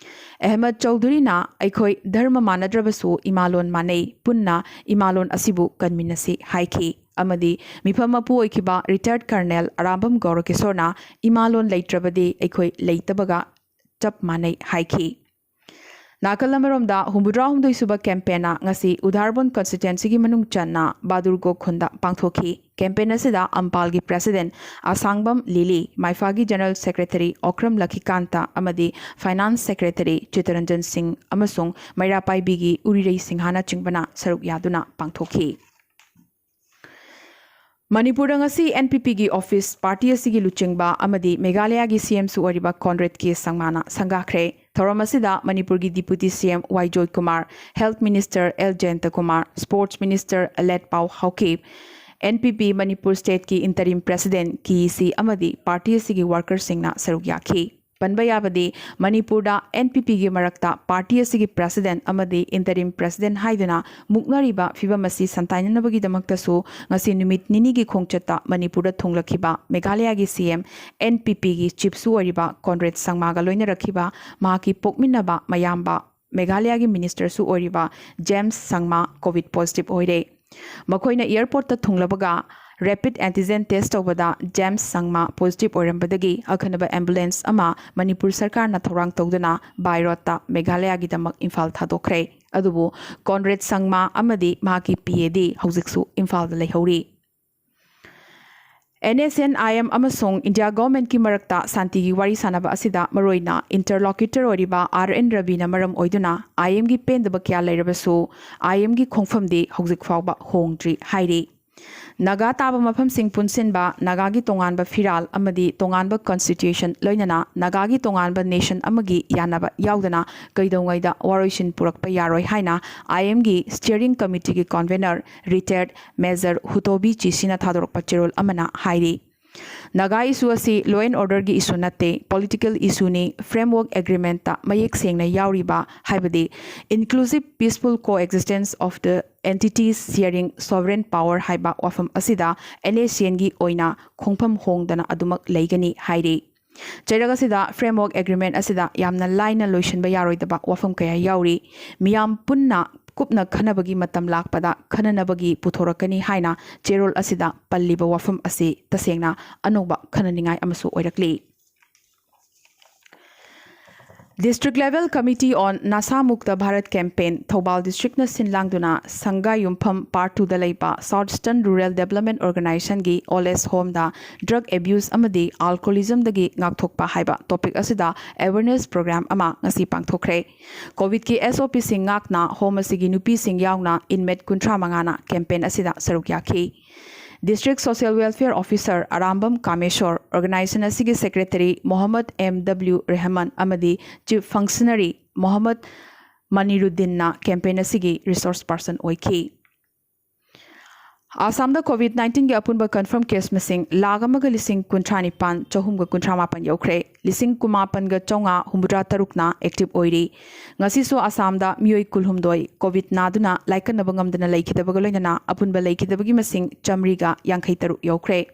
ꯑꯍꯃꯗ ꯆꯧꯙꯨꯔꯤꯅ ꯑꯩꯈꯣꯏ ꯙꯔꯃ ꯃꯥꯟꯅꯗ꯭ꯔꯕꯁꯨ ꯏꯃꯥꯂꯣꯟ ꯃꯥꯟꯅꯩ, ꯄꯨꯟꯅ ꯏꯃꯥꯂꯣꯟ ꯑꯁꯤꯕꯨ ꯀꯟꯃꯤꯟꯅꯁꯤ ꯍꯥꯏꯈꯤ꯫ ꯑꯃꯗꯤ ꯃꯤꯐꯝ ꯃꯄꯨ ꯑꯣꯏꯈꯤꯕ retired colonel ꯑꯔꯥꯝꯕꯝ ꯒꯧꯔꯀꯤꯁꯣꯔꯅ ꯏꯃꯥꯂꯣꯟ ꯂꯩꯇ꯭ꯔꯕꯗꯤ ꯑꯩꯈꯣꯏ ꯂꯩꯇꯕꯒ ꯆꯞ ꯃꯥꯟꯅꯩ ꯍꯥꯏꯈꯤ꯫ ꯅꯥꯀꯜ ꯑꯃꯔꯣꯝꯗ ꯍꯨꯝꯐꯨꯇꯔꯥꯍꯨꯝꯗꯣꯏ ꯁꯨꯕ campaignꯅ ꯉꯁꯤ ꯎꯗꯥꯔꯕꯣꯟ constituencyꯒꯤ ꯃꯅꯨꯡ ꯆꯟꯅ ꯕꯥꯗꯨꯔꯒꯣ ꯈꯨꯟꯗ ꯄꯥꯡꯊꯣꯛꯈꯤ꯫ ꯀꯦꯝꯄꯦꯟ ꯑꯁꯤꯗ ꯑꯝꯄꯥꯜꯒꯤ ꯄ꯭ꯔꯦꯁꯤꯗꯦꯟ ꯑꯁꯥꯡꯕꯝ ꯂꯤꯂꯤ, ꯃꯥꯏꯐꯥꯒꯤ ꯖꯦꯅꯔꯦꯜ ꯁꯦꯀ꯭ꯔꯦꯇꯔꯤ ꯑꯣꯀ꯭ꯔꯝ ꯂꯈꯤꯀꯥꯟꯇ ꯑꯃꯗꯤ ꯐꯥꯏꯅꯥꯟꯁ ꯁꯦꯀ꯭ꯔꯦꯇꯔꯤ ꯆꯤꯇꯔꯟꯖꯟ ꯁꯤꯡ ꯑꯃꯁꯨꯡ ꯃꯩꯔꯥꯄꯥꯏꯕꯤꯒꯤ ꯎꯔꯤꯔꯩ ꯁꯤꯡꯍꯥꯅꯆꯤꯡꯕꯅ ꯁꯔꯨꯛ ꯌꯥꯗꯨꯅ ꯄꯥꯡꯊꯣꯛꯈꯤ꯫ ꯃꯅꯤꯄꯨꯔꯗ ꯉꯁꯤ ꯑꯦꯟ ꯄꯤ ꯄꯤꯒꯤ ꯑꯣꯐꯤꯁ, ꯄꯥꯔꯇꯤ ꯑꯁꯤꯒꯤ ꯂꯨꯆꯤꯡꯕ ꯑꯃꯗꯤ ꯃꯦꯘꯥꯂꯌꯥꯒꯤ ꯁꯤ ꯑꯦꯝꯁꯨ ꯑꯣꯏꯔꯤꯕ ꯀꯣꯟꯔꯦꯗ ꯀꯦ ꯁꯪꯃꯥꯅ ꯁꯪꯒꯥꯈ꯭ꯔꯦ꯫ ꯊꯧꯔꯝ ꯑꯁꯤꯗ ꯃꯅꯤꯄꯨꯔꯒꯤ deputy C M Y Joykumar, health minister L Jayantakumar, sports minister Letpao Haokip, N P P Manipur ꯁ꯭ꯇꯦꯠꯀꯤ ꯏꯟꯇꯔꯤꯝ ꯄ꯭ꯔꯦꯁꯤꯗꯦꯟ ꯀꯦ ꯏ ꯁꯤ ꯑꯃꯗꯤ ꯄꯥꯔꯇꯤ ꯑꯁꯤꯒꯤ ꯋꯥꯔꯀꯔꯁꯤꯡꯅ ꯁꯔꯨꯛ ꯌꯥꯈꯤ꯫ ꯄꯟꯕ ꯌꯥꯕꯗꯤ, ꯃꯅꯤꯄꯨꯔꯗ ꯑꯦꯟ ꯄꯤ ꯄꯤꯒꯤ ꯃꯔꯛꯇ ꯄꯥꯔꯇꯤ ꯑꯁꯤꯒꯤ ꯄ꯭ꯔꯦꯁꯤꯗꯦꯟ ꯑꯃꯗꯤ ꯏꯟꯇꯔꯤꯝ ꯄ꯭ꯔꯦꯁꯤꯗꯦꯟ ꯍꯥꯏꯗꯨꯅ ꯃꯨꯛꯅꯔꯤꯕ ꯐꯤꯕꯝ ꯑꯁꯤ ꯁꯟꯊꯥꯏꯅꯅꯕꯒꯤꯗꯃꯛꯇꯁꯨ ꯉꯁꯤ ꯅꯨꯃꯤꯠ ꯅꯤꯅꯤꯒꯤ ꯈꯣꯡꯆꯠꯇ ꯃꯅꯤꯄꯨꯔꯗ ꯊꯨꯡꯂꯛꯈꯤꯕ ꯃꯦꯘꯥꯂꯌꯥꯒꯤ ꯁꯤ ꯑꯦꯝ, ꯑꯦꯟ ꯄꯤ ꯄꯤꯒꯤ ꯆꯤꯞꯁꯨ ꯑꯣꯏꯔꯤꯕ ꯀꯣꯟꯔꯦꯗ ꯁꯪꯃꯥꯒ ꯂꯣꯏꯅꯔꯛꯈꯤꯕ ꯃꯍꯥꯛꯀꯤ ꯄꯣꯛꯃꯤꯟꯅꯕ ꯃꯌꯥꯝꯕ, ꯃꯦꯘꯥꯂꯌꯥꯒꯤ ꯃꯤꯅꯤꯁꯇꯔꯁꯨ ꯑꯣꯏꯔꯤꯕ ꯖꯦꯝꯁ ꯁꯪꯃꯥ ꯀꯣꯚꯤꯗ ꯄꯣꯖꯤꯇꯤꯚ ꯑꯣꯏꯔꯦ꯫ ꯃꯈꯣꯏꯅ ꯑꯦꯌꯔꯄꯣꯔꯠꯇ ꯊꯨꯡꯂꯕꯒ ꯔꯦꯄꯤꯗ ꯑꯦꯟꯇꯤꯖꯦꯟ ꯇꯦꯁ ꯇꯧꯕꯗ ꯖꯦꯝꯁ ꯁꯪꯃꯥ ꯄꯣꯖꯤꯇꯤꯚ ꯑꯣꯏꯔꯝꯕꯗꯒꯤ ꯑꯈꯟꯅꯕ ꯑꯦꯝꯕꯨꯂꯦꯟꯁ ꯑꯃ ꯃꯅꯤꯄꯨꯔ ꯁꯔꯀꯥꯔꯅ ꯊꯧꯔꯥꯡ ꯇꯧꯗꯨꯅ ꯕꯥꯏ ꯔꯣꯗꯇ ꯃꯦꯘꯥꯂꯌꯥꯒꯤꯗꯃꯛ ꯏꯝꯐꯥꯜ ꯊꯥꯗꯣꯛꯈ꯭ꯔꯦ꯫ ꯑꯗꯨꯕꯨ ꯀꯣꯟꯔꯦꯗ ꯁꯪꯃꯥ ꯑꯃꯗꯤ ꯃꯍꯥꯛꯀꯤ ꯄꯤ ꯑꯦꯗꯤ ꯍꯧꯖꯤꯛꯁꯨ ꯏꯝꯐꯥꯜꯗ ꯂꯩꯍꯧꯔꯤ꯫ N S N I M ꯑꯃꯁꯨꯡ ꯏꯟꯗꯤꯌꯥ ꯒꯚꯔꯟꯃꯦꯟꯠꯀꯤ ꯃꯔꯛꯇ ꯁꯥꯟꯇꯤꯒꯤ ꯋꯥꯔꯤ ꯁꯥꯟꯅꯕ ꯑꯁꯤꯗ ꯃꯔꯨꯑꯣꯏꯅ ꯏꯟꯇꯔꯂꯣꯀ꯭ꯌꯨꯇꯔ ꯑꯣꯏꯔꯤꯕ ꯑꯥꯔ ꯑꯦꯟ ꯔꯕꯤꯅ ꯃꯔꯝ ꯑꯣꯏꯗꯨꯅ ꯑꯥꯏ ꯑꯦꯝꯒꯤ ꯄꯦꯟꯗꯕ ꯀꯌꯥ ꯂꯩꯔꯕꯁꯨ, ꯑꯥꯏ ꯑꯦꯝꯒꯤ ꯈꯣꯡꯐꯝꯗꯤ ꯍꯧꯖꯤꯛ ꯐꯥꯎꯕ ꯍꯣꯡꯗ꯭ꯔꯤ ꯍꯥꯏꯔꯤ꯫ ꯅꯥꯒꯥ ꯇꯥꯕ ꯃꯐꯝꯁꯤꯡ ꯄꯨꯟꯁꯤꯟꯕ, ꯅꯥꯒꯥꯒꯤ ꯇꯣꯉꯥꯟꯕ ꯐꯤꯔꯥꯜ ꯑꯃꯗꯤ ꯇꯣꯉꯥꯟꯕ ꯀꯟꯁꯇꯤꯇ꯭ꯌꯨꯁꯟ, ꯂꯣꯏꯅꯅ ꯅꯥꯒꯥꯒꯤ ꯇꯣꯉꯥꯟꯕ ꯅꯦꯁꯟ ꯑꯃꯒꯤ ꯌꯥꯅꯕ ꯌꯥꯎꯗꯅ ꯀꯩꯗꯧꯉꯩꯗ ꯋꯥꯔꯣꯏꯁꯤꯟ ꯄꯨꯔꯛꯄ ꯌꯥꯔꯣꯏ ꯍꯥꯏꯅ ꯑꯥꯏ ꯑꯦꯝꯒꯤ ꯁ꯭ꯇꯤꯌꯔꯤꯡ ꯀꯃꯤꯇꯤꯒꯤ ꯀꯟꯚꯦꯅꯔ, ꯔꯤꯇꯥꯌꯔꯗ ꯃꯦꯖꯔ ꯍꯨꯇꯣꯕꯤ ꯆꯤꯁꯤꯅ ꯊꯥꯗꯣꯔꯛꯄ ꯆꯦꯔꯣꯜ ꯑꯃꯅ ꯍꯥꯏꯔꯤ꯫ ꯅꯥꯒꯥ ꯏꯁꯨ ꯑꯁꯤ ꯂꯣ ꯑꯦꯟ ꯑꯣꯔꯗꯔꯒꯤ ꯏꯁꯨ ꯅꯠꯇꯦ, ꯄꯣꯂꯤꯇꯤꯀꯦꯜ ꯏꯁꯨꯅꯤ꯫ ꯐ꯭ꯔꯦꯝꯋꯔꯛ ꯑꯦꯒ꯭ꯔꯤꯃꯦꯟꯠꯇ ꯃꯌꯦꯛ ꯁꯦꯡꯅ ꯌꯥꯎꯔꯤꯕ, ꯍꯥꯏꯕꯗꯤ Inclusive Peaceful Coexistence of the Entities Sharing Sovereign Power ꯍꯥꯏꯕ ꯋꯥꯐꯝ ꯑꯁꯤꯗ ꯑꯦꯟ ꯑꯦꯁ ꯑꯦꯟꯒꯤ ꯑꯣꯏꯅ ꯈꯣꯡꯐꯝ ꯍꯣꯡꯗꯅ ꯑꯗꯨꯃꯛ ꯂꯩꯒꯅꯤ ꯍꯥꯏꯔꯤ꯫ ꯆꯩꯔꯛ ꯑꯁꯤꯗ ꯐ꯭ꯔꯦꯝꯋꯔꯛ ꯑꯦꯒ꯭ꯔꯤꯃꯦꯟꯠ ꯑꯁꯤꯗ ꯌꯥꯝꯅ ꯂꯥꯏꯅ ꯂꯣꯏꯁꯤꯟꯕ ꯌꯥꯔꯣꯏꯗꯕ ꯋꯥꯐꯝ ꯀꯌꯥ ꯌꯥꯎꯔꯤ꯫ ꯃꯤꯌꯥꯝ ꯄꯨꯟꯅ ꯀꯨꯞꯅ ꯈꯟꯅꯕꯒꯤ ꯃꯇꯝ ꯂꯥꯛꯄꯗ ꯈꯟꯅꯅꯕꯒꯤ ꯄꯨꯊꯣꯔꯛꯀꯅꯤ ꯍꯥꯏꯅ ꯆꯦꯔꯣꯜ ꯑꯁꯤꯗ ꯄꯜꯂꯤꯕ ꯋꯥꯐꯝ ꯑꯁꯤ ꯇꯁꯦꯡꯅ ꯑꯅꯧꯕ ꯈꯟꯅꯅꯤꯡꯉꯥꯏ ꯑꯃꯁꯨ ꯑꯣꯏꯔꯛꯂꯤ꯫ District Level Committee on Nasha Mukta Bharat Campaign, Thoubal districtꯅ ꯁꯤꯟ ꯂꯥꯡꯗꯨꯅ ꯁꯪꯒꯥꯏ ꯌꯨꯝꯐꯝ Part twoꯗ ꯂꯩꯕ South Eastern Rural Development Organizationꯒꯤ Old Age Homeꯗ drug abuse ꯑꯃꯗꯤ alcoholismꯗꯒꯤ ꯉꯥꯛꯊꯣꯛꯄ ꯍꯥꯏꯕ topic ꯑꯁꯤꯗ awareness program ꯑꯃ ꯉꯁꯤ ꯄꯥꯡꯊꯣꯛꯈ꯭ꯔꯦ꯫ COVIDꯀꯤ SOPꯁꯤꯡ ꯉꯥꯛꯅ home ꯑꯁꯤꯒꯤ ꯅꯨꯄꯤꯁꯤꯡ ꯌꯥꯎꯅ inmate ꯀꯨꯟꯊ꯭ꯔꯥ ꯃꯉꯥꯅ campaign ꯑꯁꯤꯗ ꯁꯔꯨꯛ ꯌꯥꯈꯤ꯫ District Social Welfare Officer Arambam ꯀꯥꯃꯦꯁꯣꯔ, organization ꯑꯁꯤꯒꯤ secretary ꯃꯣꯍꯝꯃꯗ M W ꯔꯦꯍꯃꯟ ꯑꯃꯗꯤ chief functionary ꯃꯣꯍꯝꯃꯗ ꯃꯅꯤꯔꯨꯗꯤꯟꯅ campaign ꯑꯁꯤꯒꯤ resource person ꯑꯣꯏꯈꯤ꯫ ꯑꯁꯥꯝꯗ COVID nineteenꯒꯤ ꯑꯄꯨꯟꯕ confirm case ꯃꯁꯤꯡ ꯂꯥꯈ ꯑꯃꯒ ꯂꯤꯁꯤꯡ ꯀꯨꯟꯊ꯭ꯔꯥ ꯅꯤꯄꯥꯟ ꯆꯍꯨꯝꯒ ꯀꯨꯟꯊ꯭ꯔꯥ ꯃꯥꯄꯟ ꯌꯧꯈ꯭ꯔꯦ꯫ ꯂꯤꯁꯤꯡ ꯀꯨꯟꯃꯥꯄꯟꯒ ꯆꯥꯝꯃꯉꯥ ꯍꯨꯝꯐꯨꯇꯔꯥ ꯇꯔꯨꯛꯅ active ꯑꯣꯏꯔꯤ꯫ ꯉꯁꯤꯁꯨ ꯑꯁꯥꯝꯗ ꯃꯤꯑꯣꯏ ꯀꯨꯟꯍꯨꯝꯗꯣꯏ COVID ꯅꯥꯗꯨꯅ ꯂꯥꯏꯀꯠꯅꯕ ꯉꯝꯗꯅ ꯂꯩꯈꯤꯗꯕꯒ ꯂꯣꯏꯅꯅ ꯑꯄꯨꯟꯕ ꯂꯩꯈꯤꯗꯕꯒꯤ ꯃꯁꯤꯡ ꯆꯥꯝꯃꯔꯤꯒ ꯌꯥꯡꯈꯩ ꯇꯔꯨꯛ ꯌꯧꯈ꯭ꯔꯦ꯫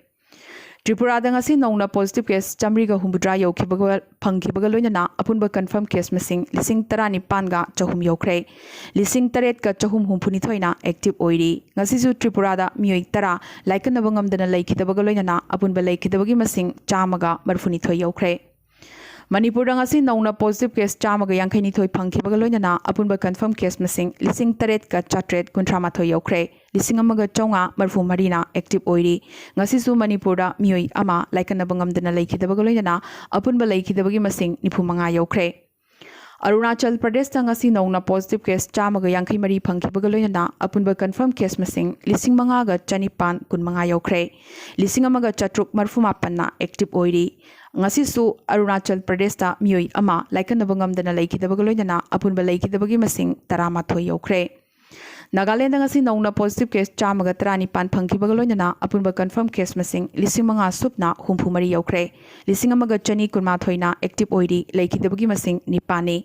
ꯇ꯭ꯔꯤꯄꯨꯔꯥꯗ ꯉꯁꯤ ꯅꯧꯅ positive case ꯆꯥꯝꯃꯔꯤꯒ ꯍꯨꯝꯐꯨꯇꯔꯥ ꯌꯧꯈꯤꯕꯒ, ꯐꯪꯈꯤꯕꯒ ꯂꯣꯏꯅꯅ ꯑꯄꯨꯟꯕ confirm case ꯃꯁꯤꯡ ꯂꯤꯁꯤꯡ ꯇꯔꯥꯅꯤꯄꯥꯟꯒ ꯆꯍꯨꯝ ꯌꯧꯈ꯭ꯔꯦ꯫ ꯂꯤꯁꯤꯡ ꯇꯔꯦꯠꯀ ꯆꯍꯨꯝ ꯍꯨꯝꯐꯨꯅꯤꯊꯣꯏꯅ active ꯑꯣꯏꯔꯤ꯫ ꯉꯁꯤꯁꯨ ꯇ꯭ꯔꯤꯄꯨꯔꯥꯗ ꯃꯤꯑꯣꯏ ꯇꯔꯥ ꯂꯥꯏꯀꯠꯅꯕ ꯉꯝꯗꯅ ꯂꯩꯈꯤꯗꯕꯒ ꯂꯣꯏꯅꯅ ꯑꯄꯨꯟꯕ ꯂꯩꯈꯤꯗꯕꯒꯤ ꯃꯁꯤꯡ ꯆꯥꯝꯃꯒ ꯃꯔꯤꯐꯨꯅꯤꯊꯣꯏ ꯌꯧꯈ꯭ꯔꯦ꯫ ꯃꯅꯤꯄꯨꯔꯗ ꯉꯁꯤ ꯅꯧꯅ positive case ꯆꯥꯝꯃꯒ ꯌꯥꯡꯈꯩꯅꯤꯊꯣꯏ ꯐꯪꯈꯤꯕꯒ ꯂꯣꯏꯅꯅ ꯑꯄꯨꯟꯕ confirm case ꯃꯁꯤꯡ ꯂꯤꯁꯤꯡ ꯇꯔꯦꯠꯀ ꯆꯥꯇ꯭ꯔꯦꯠ ꯀꯨꯟꯊ꯭ꯔꯥ ꯃꯥꯊꯣꯏ ꯌꯧꯈ꯭ꯔꯦ꯫ ꯂꯤꯁꯤꯡ ꯑꯃꯒ ꯆꯥꯝꯃꯉꯥ ꯃꯔꯤꯐꯨ ꯃꯔꯤꯅ active ꯑꯣꯏꯔꯤ꯫ ꯉꯁꯤꯁꯨ ꯃꯅꯤꯄꯨꯔꯗ ꯃꯤꯑꯣꯏ ꯑꯃ ꯂꯥꯏꯀꯠꯅꯕ ꯉꯝꯗꯅ ꯂꯩꯈꯤꯗꯕꯒ ꯂꯣꯏꯅꯅ ꯑꯄꯨꯟꯕ ꯂꯩꯈꯤꯗꯕꯒꯤ ꯃꯁꯤꯡ ꯅꯤꯐꯨ ꯃꯉꯥ ꯌꯧꯈ꯭ꯔꯦ꯫ ꯑꯔꯨꯅꯥꯆꯜ ꯄ꯭ꯔꯗꯦꯁꯇ ꯉꯁꯤ ꯅꯧꯅ positive case ꯆꯥꯝꯃꯒ ꯌꯥꯡꯈꯩ ꯃꯔꯤ ꯐꯪꯈꯤꯕꯒ ꯂꯣꯏꯅꯅ ꯑꯄꯨꯟꯕ confirm case ꯃꯁꯤꯡ ꯂꯤꯁꯤꯡ ꯃꯉꯥꯒ ꯆꯅꯤꯄꯥꯟ ꯀꯨꯟꯃꯉꯥ ꯌꯧꯈ꯭ꯔꯦ꯫ ꯂꯤꯁꯤꯡ ꯑꯃꯒ ꯆꯥꯇ꯭ꯔꯨꯛ ꯃꯔꯤꯐꯨ ꯃꯥꯄꯟꯅ active ꯑꯣꯏꯔꯤ꯫ ꯉꯁꯤꯁꯨ ꯑꯔꯨꯅꯥꯆꯜ ꯄ꯭ꯔꯗꯦꯁꯇ ꯃꯤꯑꯣꯏ ꯑꯃ ꯂꯥꯏꯀꯠꯅꯕ ꯉꯝꯗꯅ ꯂꯩꯈꯤꯗꯕꯒ ꯂꯣꯏꯅꯅ ꯑꯄꯨꯟꯕ ꯂꯩꯈꯤꯗꯕꯒꯤ ꯃꯁꯤꯡ ꯇꯔꯥꯃꯥꯊꯣꯏ ꯌꯧꯈ꯭ꯔꯦ꯫ ꯅꯥꯒꯥꯂꯦꯟꯗ ꯉꯁꯤ ꯅꯧꯅ positive case ꯆꯥꯝꯃꯒ ꯇꯔꯥꯅꯤꯄꯥꯟ ꯐꯪꯈꯤꯕꯒ ꯂꯣꯏꯅꯅ ꯑꯄꯨꯟꯕ confirm case ꯃꯁꯤꯡ ꯂꯤꯁꯤꯡ ꯃꯉꯥ ꯁꯨꯞꯅ ꯍꯨꯝꯐꯨ ꯃꯔꯤ ꯌꯧꯈ꯭ꯔꯦ꯫ ꯂꯤꯁꯤꯡ ꯑꯃꯒ ꯆꯅꯤ ꯀꯨꯟꯃꯥꯊꯣꯏꯅ active ꯑꯣꯏꯔꯤ, ꯂꯩꯈꯤꯗꯕꯒꯤ ꯃꯁꯤꯡ ꯅꯤꯄꯥꯟꯅꯤ꯫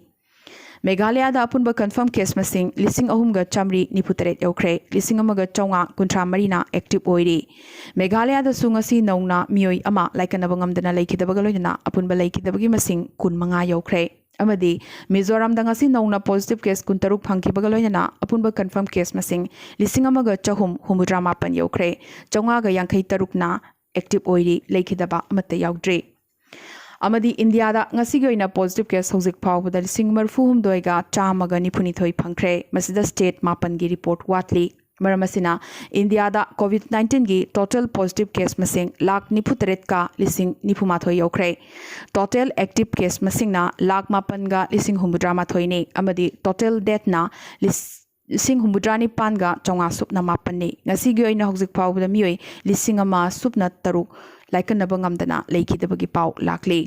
ꯃꯦꯘꯥꯂꯌꯥꯗ ꯑꯄꯨꯟꯕ confirm case ꯃꯁꯤꯡ ꯂꯤꯁꯤꯡ ꯑꯍꯨꯝꯒ ꯆꯥꯝꯃꯔꯤ ꯅꯤꯐꯨ ꯇꯔꯦꯠ ꯌꯧꯈ꯭ꯔꯦ, ꯂꯤꯁꯤꯡ ꯑꯃꯒ ꯆꯥꯝꯃꯉꯥ ꯀꯨꯟꯊ꯭ꯔꯥ ꯃꯔꯤꯅ active ꯑꯣꯏꯔꯤ꯫ ꯃꯦꯘꯥꯂꯌꯥꯗꯁꯨ ꯉꯁꯤ ꯅꯧꯅ ꯃꯤꯑꯣꯏ ꯑꯃ ꯂꯥꯏꯀꯠꯅꯕ ꯉꯝꯗꯅ ꯂꯩꯈꯤꯗꯕꯒ ꯂꯣꯏꯅꯅ ꯑꯄꯨꯟꯕ ꯂꯩꯈꯤꯗꯕꯒꯤ ꯃꯁꯤꯡ ꯀꯨꯟꯃꯉꯥ ꯌꯧꯈ꯭ꯔꯦ꯫ ꯑꯃꯗꯤ ꯃꯤꯖꯣꯔꯥꯝꯗ ꯉꯁꯤ ꯅꯧꯅ positive case ꯀꯨꯟꯇꯔꯨꯛ ꯐꯪꯈꯤꯕꯒ ꯂꯣꯏꯅꯅ ꯑꯄꯨꯟꯕ confirm case ꯃꯁꯤꯡ ꯂꯤꯁꯤꯡ ꯑꯃꯒ ꯆꯍꯨꯝ ꯍꯨꯝꯐꯨꯇꯔꯥ ꯃꯥꯄꯟ ꯌꯧꯈ꯭ꯔꯦ꯫ ꯆꯥꯝꯃꯉꯥꯒ ꯌꯥꯡꯈꯩ ꯇꯔꯨꯛꯅ active ꯑꯣꯏꯔꯤ, ꯂꯩꯈꯤꯗꯕ ꯑꯃꯠꯇ ꯌꯥꯎꯗ꯭ꯔꯤ꯫ ꯑꯃꯗꯤ ꯏꯟꯗꯤꯌꯥꯗ ꯉꯁꯤꯒꯤ ꯑꯣꯏꯅ positive case ꯍꯧꯖꯤꯛ ꯐꯥꯎꯕꯗ ꯂꯤꯁꯤꯡ ꯃꯔꯤꯐꯨ ꯍꯨꯝꯗꯣꯏꯒ ꯆꯥꯝꯃꯒ ꯅꯤꯐꯨꯅꯤꯊꯣꯏ ꯐꯪꯈ꯭ꯔꯦ꯫ ꯃꯁꯤꯗ state ꯃꯥꯄꯟꯒꯤ report ꯋꯥꯠꯂꯤ꯫ ꯃꯔꯝ ꯑꯁꯤꯅ, ꯏꯟꯗꯤꯌꯥꯗ COVID nineteenꯒꯤ total positive case ꯃꯁꯤꯡ ꯂꯥꯈ ꯅꯤꯐꯨ ꯇꯔꯦꯠꯀ ꯂꯤꯁꯤꯡ ꯅꯤꯐꯨ ꯃꯥꯊꯣꯏ ꯌꯧꯈ꯭ꯔꯦ꯫ Total active case ꯃꯁꯤꯡꯅ ꯂꯥꯈ ꯃꯥꯄꯟꯒ ꯂꯤꯁꯤꯡ ꯍꯨꯝꯐꯨꯇꯔꯥ ꯃꯥꯊꯣꯏꯅꯤ ꯑꯃꯗꯤ total deathꯅ ꯂꯤꯁꯤꯡ ꯍꯨꯝꯐꯨꯇꯔꯥ ꯅꯤꯄꯥꯟꯒ ꯆꯥꯝꯃꯉꯥ ꯁꯨꯞꯅ ꯃꯥꯄꯟꯅꯤ꯫ ꯉꯁꯤꯒꯤ ꯑꯣꯏꯅ ꯍꯧꯖꯤꯛ ꯐꯥꯎꯕꯗ ꯃꯤꯑꯣꯏ ꯂꯤꯁꯤꯡ ꯑꯃ ꯁꯨꯞꯅ ꯇꯔꯨꯛ ꯂꯥꯏꯀꯠꯅꯕ ꯉꯝꯗꯅ ꯂꯩꯈꯤꯗꯕꯒꯤ ꯄꯥꯎ ꯂꯥꯛꯂꯤ꯫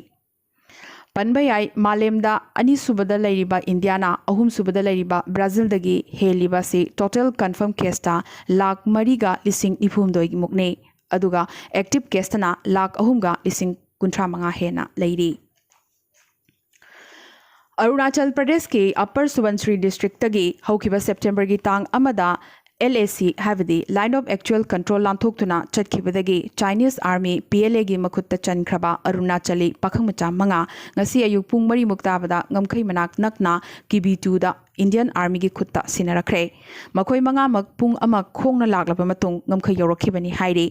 ꯄꯟꯕ ꯌꯥꯏ, ꯃꯥꯂꯦꯝꯗ ꯑꯅꯤꯁꯨꯕꯗ ꯂꯩꯔꯤꯕ ꯏꯟꯗꯤꯌꯥꯅ ꯑꯍꯨꯝꯁꯨꯕꯗ ꯂꯩꯔꯤꯕ ꯕ꯭ꯔꯥꯖꯤꯜꯗꯒꯤ ꯍꯦꯜꯂꯤꯕ ꯑꯁꯤ total confirm caseꯇ ꯂꯥꯈ ꯃꯔꯤꯒ ꯂꯤꯁꯤꯡ ꯅꯤꯐꯨ ꯍꯨꯝꯗꯣꯏꯒꯤ ꯃꯨꯛꯅꯤ꯫ ꯑꯗꯨꯒ active caseꯇꯅ ꯂꯥꯈ ꯑꯍꯨꯝꯒ ꯂꯤꯁꯤꯡ ꯀꯨꯟꯊ꯭ꯔꯥ ꯃꯉꯥ ꯍꯦꯟꯅ ꯂꯩꯔꯤ꯫ ꯑꯔꯨꯅꯥꯆꯜ ꯄ꯭ꯔꯗꯦꯁꯀꯤ Upper Subansiri districtꯇꯒꯤ ꯍꯧꯈꯤꯕ Septemberꯒꯤ ꯇꯥꯡ ꯑꯃꯗ LAC, ꯍꯥꯏꯕꯗꯤ Line of Actual Control ꯂꯥꯟꯊꯣꯛꯇꯨꯅ ꯆꯠꯈꯤꯕꯗꯒꯤ Chinese Army, PLAꯒꯤ ꯃꯈꯨꯠꯇ ꯆꯟꯈ꯭ꯔꯕ ꯑꯔꯨꯅꯥꯆꯂꯤ ꯄꯥꯈꯪ ꯃꯆꯥ ꯃꯉꯥ ꯉꯁꯤ ꯑꯌꯨꯛ ꯄꯨꯡ ꯃꯔꯤꯃꯨꯛ ꯇꯥꯕꯗ ꯉꯝꯈꯩ ꯃꯅꯥꯛ ꯅꯛꯅ ꯀꯤꯕꯤꯇꯨꯗ Indian Armyꯒꯤ ꯈꯨꯠꯇ ꯁꯤꯟꯅꯔꯛꯈ꯭ꯔꯦ꯫ ꯃꯈꯣꯏ ꯃꯉꯥꯃꯛ ꯄꯨꯡ ꯑꯃ ꯈꯣꯡꯅ ꯂꯥꯛꯂꯕ ꯃꯇꯨꯡ ꯉꯝꯈꯩ ꯌꯧꯔꯛꯈꯤꯕꯅꯤ ꯍꯥꯏꯔꯤ꯫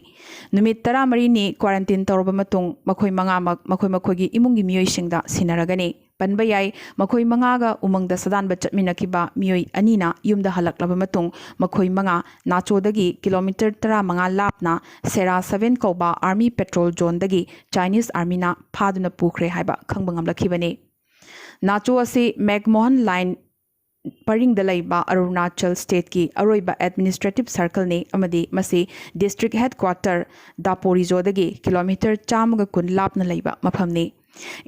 ꯅꯨꯃꯤꯠ ꯇꯔꯥꯃꯔꯤꯅꯤ quarantine ꯇꯧꯔꯕ ꯃꯇꯨꯡ ꯃꯈꯣꯏ ꯃꯉꯥꯃꯛ ꯃꯈꯣꯏ ꯃꯈꯣꯏꯒꯤ ꯏꯃꯨꯡꯒꯤ ꯃꯤꯑꯣꯏꯁꯤꯡꯗ ꯁꯤꯟꯅꯔꯒꯅꯤ꯫ ꯄꯟꯕ ꯌꯥꯏ, ꯃꯈꯣꯏ ꯃꯉꯥꯒ ꯎꯃꯪꯗ ꯁꯥꯗꯥꯟꯕ ꯆꯠꯃꯤꯟꯅꯈꯤꯕ ꯃꯤꯑꯣꯏ ꯑꯅꯤꯅ ꯌꯨꯝꯗ ꯍꯜꯂꯛꯂꯕ ꯃꯇꯨꯡ ꯃꯈꯣꯏ ꯃꯉꯥ ꯅꯥꯆꯣꯗꯒꯤ kilometre ꯇꯔꯥꯃꯉꯥ ꯂꯥꯞꯅ ꯁꯦꯔꯥ seven ꯀꯧꯕ Army Patrol Zoneꯗꯒꯤ Chinese Armyꯅ ꯐꯥꯗꯨꯅ ꯄꯨꯈ꯭ꯔꯦ ꯍꯥꯏꯕ ꯈꯪꯕ ꯉꯝꯂꯛꯈꯤꯕꯅꯤ꯫ ꯅꯥꯆꯣ ꯑꯁꯤ ꯃꯦꯛꯃꯣꯍꯟ Line ꯄꯔꯤꯡꯗ ꯂꯩꯕ ꯑꯔꯨꯅꯥꯆꯜ stateꯀꯤ ꯑꯔꯣꯏꯕ administrative circleꯅꯤ ꯑꯃꯗꯤ ꯃꯁꯤ district headquarter ꯗꯥꯄꯣꯔꯤꯖꯣꯗꯒꯤ kilometre ꯆꯥꯝꯃꯒ ꯀꯨꯟ ꯂꯥꯞꯅ ꯂꯩꯕ ꯃꯐꯝꯅꯤ꯫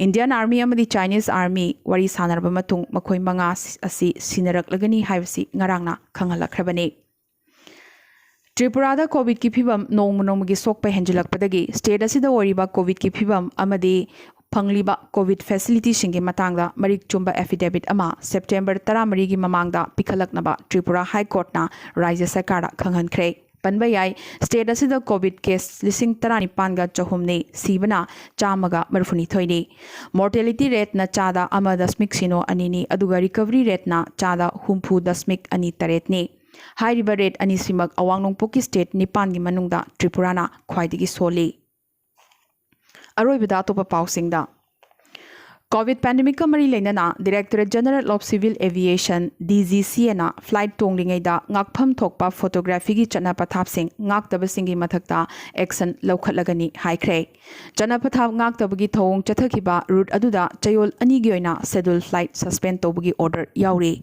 Indian Army ꯑꯃꯗꯤ Chinese Army ꯋꯥꯔꯤ ꯁꯥꯟꯅꯔꯕ ꯃꯇꯨꯡ ꯃꯈꯣꯏ ꯃꯉꯥ ꯑꯁꯤ ꯁꯤꯟꯅꯔꯛꯂꯒꯅꯤ ꯍꯥꯏꯕꯁꯤ ꯉꯔꯥꯡꯅ ꯈꯪꯍꯜꯂꯛꯈ꯭ꯔꯕꯅꯤ꯫ ꯇ꯭ꯔꯤꯄꯨꯔꯥꯗ COVIDꯀꯤ ꯐꯤꯚꯝ ꯅꯣꯡꯃ ꯅꯣꯡꯃꯒꯤ ꯁꯣꯛꯄ ꯍꯦꯟꯖꯤꯜꯂꯛꯄꯗꯒꯤ state ꯑꯁꯤꯗ ꯑꯣꯏꯔꯤꯕ COVIDꯀꯤ ꯐꯤꯚꯝ ꯑꯃꯗꯤ ꯐꯪꯂꯤꯕ COVID facilityꯁꯤꯡꯒꯤ ꯃꯇꯥꯡꯗ ꯃꯔꯤꯛ ꯆꯨꯝꯕ affidavit ꯑꯃ September ꯇꯔꯥꯃꯔꯤꯒꯤ ꯃꯃꯥꯡꯗ ꯄꯤꯈꯠꯂꯛꯅꯕ ꯇ꯭ꯔꯤꯄꯨꯔꯥ High Courtꯅ ꯔꯥꯖ꯭ꯌ ꯁꯔꯀꯥꯔꯗ ꯈꯪꯍꯟꯈ꯭ꯔꯦ꯫ ꯄꯟꯕ ꯌꯥꯏ, state ꯑꯁꯤꯗ COVID case ꯂꯤꯁꯤꯡ ꯇꯔꯥꯅꯤꯄꯥꯟꯒ ꯆꯍꯨꯝꯅꯤ, ꯁꯤꯕꯅ ꯆꯥꯝꯃꯒ ꯃꯔꯤꯐꯨꯅꯤꯊꯣꯏꯅꯤ꯫ Mortality rateꯅ ꯆꯥꯗ ꯑꯃ ꯗꯁꯃꯤꯛ ꯁꯤꯅꯣ ꯑꯅꯤꯅꯤ, ꯑꯗꯨꯒ recovery rateꯅ ꯆꯥꯗ ꯍꯨꯝꯐꯨ ꯗꯁꯃꯤꯛ ꯑꯅꯤ ꯇꯔꯦꯠꯅꯤ꯫ ꯍꯥꯏꯔꯤꯕ rate ꯑꯅꯤꯁꯤꯃꯛ ꯑꯋꯥꯡ ꯅꯣꯡꯄꯣꯛꯀꯤ state ꯅꯤꯄꯥꯟꯒꯤ ꯃꯅꯨꯡꯗ ꯇ꯭ꯔꯤꯄꯨꯔꯥꯅ ꯈ꯭ꯋꯥꯏꯗꯒꯤ ꯁꯣꯜꯂꯤ꯫ ꯑꯔꯣꯏꯕꯗ ꯑꯇꯣꯞꯄ ꯄꯥꯎꯁꯤꯡꯗ꯫ ꯀꯣꯚꯤꯗ ꯄꯦꯟꯗꯦꯃꯤꯛꯀ ꯃꯔꯤ ꯂꯩꯅꯅ Directorate General of Civil Aviation, DGCAꯅ ꯐ꯭ꯂꯥꯏꯠ ꯇꯣꯡꯂꯤꯉꯩꯗ ꯉꯥꯛꯐꯝ ꯊꯣꯛꯄ ꯐꯣꯇꯣꯒ꯭ꯔꯥꯐꯤꯒꯤ ꯆꯠꯅ ꯄꯊꯥꯞꯁꯤꯡ ꯉꯥꯛꯇꯕꯁꯤꯡꯒꯤ ꯃꯊꯛꯇ ꯑꯦꯛꯁꯟ ꯂꯧꯈꯠꯂꯒꯅꯤ ꯍꯥꯏꯈ꯭ꯔꯦ꯫ ꯆꯠꯅ ꯄꯊꯥꯞ ꯉꯥꯛꯇꯕꯒꯤ ꯊꯧꯑꯣꯡ ꯆꯠꯊꯈꯤꯕ ꯔꯨꯠ ꯑꯗꯨꯗ ꯆꯌꯣꯜ ꯑꯅꯤꯒꯤ ꯑꯣꯏꯅ ꯁꯦꯗꯨꯜ ꯐ꯭ꯂꯥꯏꯠ ꯁꯁꯄꯦꯟ ꯇꯧꯕꯒꯤ ꯑꯣꯔꯗꯔ ꯌꯥꯎꯔꯤ꯫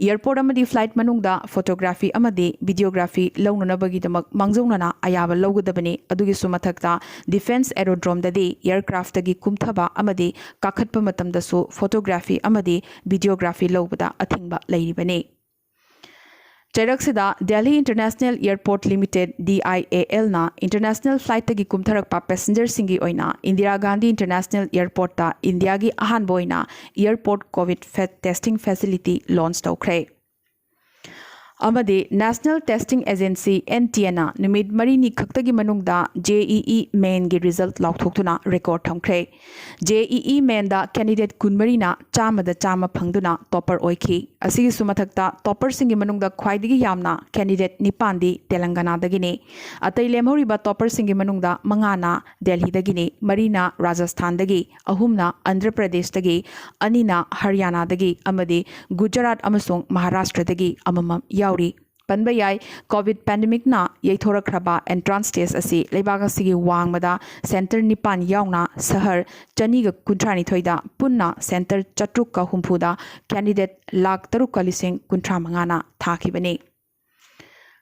ꯑꯦꯌꯔꯄꯣꯔꯠ ꯑꯃꯗꯤ ꯐ꯭ꯂꯥꯏꯠ ꯃꯅꯨꯡꯗ ꯐꯣꯇꯣꯒ꯭ꯔꯥꯐꯤ ꯑꯃꯗꯤ ꯚꯤꯗꯤꯑꯣꯒ꯭ꯔꯥꯐꯤ ꯂꯧꯅꯅꯕꯒꯤꯗꯃꯛ ꯃꯥꯡꯖꯧꯅꯅ ꯑꯌꯥꯕ ꯂꯧꯒꯗꯕꯅꯤ꯫ ꯑꯗꯨꯒꯤꯁꯨ ꯃꯊꯛꯇ, ꯗꯤꯐꯦꯟꯁ ꯑꯦꯔꯣꯗ꯭ꯔꯣꯝꯗꯗꯤ ꯑꯦꯌꯔꯀ꯭ꯔꯥꯐꯇꯒꯤ ꯀꯨꯝꯊꯕ ꯑꯃꯗꯤ ꯀꯥꯈꯠꯄ ꯃꯇꯝꯗꯁꯨ ꯐꯣꯇꯣꯒ꯭ꯔꯥꯐꯤ ꯑꯃꯗꯤ ꯚꯤꯗꯤꯑꯣꯒ꯭ꯔꯥꯐꯤ ꯂꯧꯕꯗ ꯑꯊꯤꯡꯕ ꯂꯩꯔꯤꯕꯅꯤ꯫ ꯆꯩꯔꯛꯁꯤꯗ Delhi International Airport Limited, DIALꯅ ꯏꯟꯇꯔꯅꯦꯁꯅꯦꯜ ꯐ꯭ꯂꯥꯏꯠꯇꯒꯤ ꯀꯨꯝꯊꯔꯛꯄ ꯄꯦꯁꯦꯟꯖꯔꯁꯤꯡꯒꯤ ꯑꯣꯏꯅ ꯏꯟꯗꯤꯔꯥ ꯒꯥꯟꯙꯤ ꯏꯟꯇꯔꯅꯦꯁꯅꯦꯜ ꯑꯦꯌꯔꯄꯣꯔꯠꯇ ꯏꯟꯗꯤꯌꯥꯒꯤ ꯑꯍꯥꯟꯕ ꯑꯣꯏꯅ ꯑꯦꯌꯔꯄꯣꯔꯠ ꯀꯣꯚꯤꯗ ꯐꯦ-, ꯇꯦꯁꯇꯤꯡ ꯐꯦꯁꯤꯂꯤꯇꯤ ꯂꯣꯟꯆ ꯇꯧꯈ꯭ꯔꯦ꯫ ꯑꯃꯗꯤ National Testing Agency, NTAꯅ ꯅꯨꯃꯤꯠ ꯃꯔꯤꯅꯤ ꯈꯛꯇꯒꯤ ꯃꯅꯨꯡꯗ JEE Mainꯒꯤ ꯔꯤꯖꯜꯠ ꯂꯥꯎꯊꯣꯛꯇꯨꯅ ꯔꯦꯀꯣꯔꯗ ꯊꯝꯈ꯭ꯔꯦ꯫ JEE Mainꯗ ꯀꯦꯟꯗꯤꯗꯦꯠ ꯀꯨꯟꯃꯔꯤꯅ ꯆꯥꯝꯃꯗ ꯆꯥꯝꯃ ꯐꯪꯗꯨꯅ ꯇꯣꯄꯔ ꯑꯣꯏꯈꯤ꯫ ꯑꯁꯤꯒꯤꯁꯨ ꯃꯊꯛꯇ, ꯇꯣꯄꯔꯁꯤꯡꯒꯤ ꯃꯅꯨꯡꯗ ꯈ꯭ꯋꯥꯏꯗꯒꯤ ꯌꯥꯝꯅ ꯀꯦꯟꯗꯤꯗꯦꯠ ꯅꯤꯄꯥꯟꯗꯤ ꯇꯦꯂꯪꯒꯅꯥꯗꯒꯤꯅꯤ꯫ ꯑꯇꯩ ꯂꯦꯝꯍꯧꯔꯤꯕ ꯇꯣꯄꯔꯁꯤꯡꯒꯤ ꯃꯅꯨꯡꯗ ꯃꯉꯥꯅ ꯗꯦꯜꯍꯤꯗꯒꯤꯅꯤ, ꯃꯔꯤꯅ ꯔꯥꯖꯁꯊꯥꯟꯗꯒꯤ, ꯑꯍꯨꯝꯅ ꯑꯟꯙ꯭ꯔ ꯄ꯭ꯔꯗꯦꯁꯇꯒꯤ, ꯑꯅꯤꯅ ꯍꯔꯤꯌꯥꯅꯥꯗꯒꯤ ꯑꯃꯗꯤ ꯒꯨꯖꯔꯥꯠ ꯑꯃꯁꯨꯡ ꯃꯍꯥꯔꯥꯁꯇ꯭ꯔꯗꯒꯤ ꯑꯃꯃꯝ ꯌꯥꯎꯔꯤ꯫ ꯄꯟꯕ ꯌꯥꯏ, ꯀꯣꯚꯤꯗ ꯄꯦꯟꯗꯦꯃꯤꯛꯅ ꯌꯩꯊꯣꯔꯛꯈ꯭ꯔꯕ ꯑꯦꯟꯇ꯭ꯔꯥꯟꯁ ꯇꯦꯁ ꯑꯁꯤ ꯂꯩꯕꯥꯛ ꯑꯁꯤꯒꯤ ꯋꯥꯡꯃꯗ ꯁꯦꯟꯇꯔ ꯅꯤꯄꯥꯟ ꯌꯥꯎꯅ ꯁꯍꯔ ꯆꯅꯤꯒ ꯀꯨꯟꯊ꯭ꯔꯥꯅꯤꯊꯣꯏꯗ ꯄꯨꯟꯅ ꯁꯦꯟꯇꯔ ꯆꯥꯇ꯭ꯔꯨꯛꯀ ꯍꯨꯝꯐꯨꯗ ꯀꯦꯟꯗꯤꯗꯦꯠ ꯂꯥꯈ ꯇꯔꯨꯛꯀ ꯂꯤꯁꯤꯡ ꯀꯨꯟꯊ꯭ꯔꯥ ꯃꯉꯥꯅ ꯊꯥꯈꯤꯕꯅꯤ꯫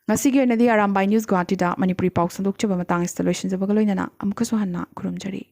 ꯉꯁꯤꯒꯤ ꯑꯣꯏꯅꯗꯤ ꯑꯔꯥꯝꯕꯥꯏ ꯅ꯭ꯌꯨꯁ ꯒꯨꯋꯥꯍꯥꯇꯤꯗ ꯃꯅꯤꯄꯨꯔꯤ ꯄꯥꯎ ꯁꯟꯗꯣꯛꯆꯕ ꯃꯇꯥꯡ ꯑꯁꯤꯗ ꯂꯣꯏꯁꯤꯟꯖꯕꯒ ꯂꯣꯏꯅꯅ ꯑꯃꯨꯛꯀꯁꯨ ꯍꯟꯅ ꯈꯨꯔꯨꯝꯖꯔꯤ꯫